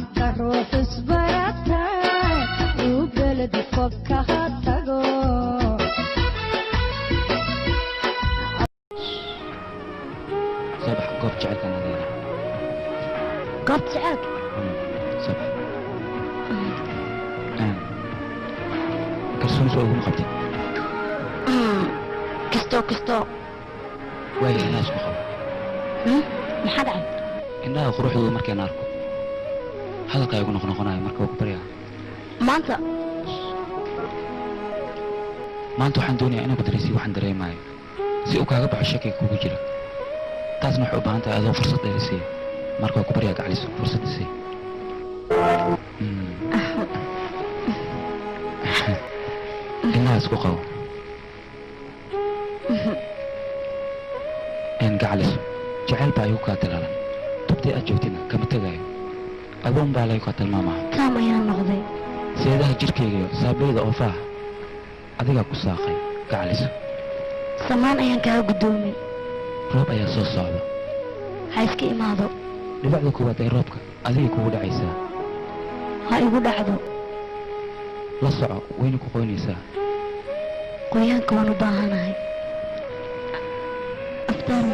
Hadda ruux isbarata uu beled fog kaha tago. Soo bax, goob jecelkaan adeena. Goobta jaceelka? Soo bax. Kalsooni soo iguma qabtid? Kastoo kastoo. Waayo, indhaha isku qabo. Maxaa dhacay? Indhaha quruxdooda markaan arko hadalkaa igu noqnoqonayo, marka waa ku baryaa. Maanta? Maanta waxaan doonayaa inaan ku dareysiyo waxaan dareemayo, si uu kaaga baxo shakiga kugu jira. Taasna waxay u baahan tahay adoo fursad dheer isiiya. Marka waa ku baryaa gacaliso, fursad isii. Indhaha isku qabo. Een gacaliso, jacayl baa igu kaa talaalan, tubtii aad joogtina kama tegaayo, adoon baa laygu kaa tilmaamaha. Taam ayaan noqday. Seedaha jirkayga iyo saableyda oofaha adigaa ku saaqay, gacaliso. Samaan ayaan kaaga guddoomay. Roob ayaa soo socda. Ha iska imaado. Dhibacda koowaad ee roobka adigay kugu dhacaysaa. Ha igu dhacdo. La soco, wayna ku qoynaysaa. Qoyaanka waan u baahanahay, aftaaro.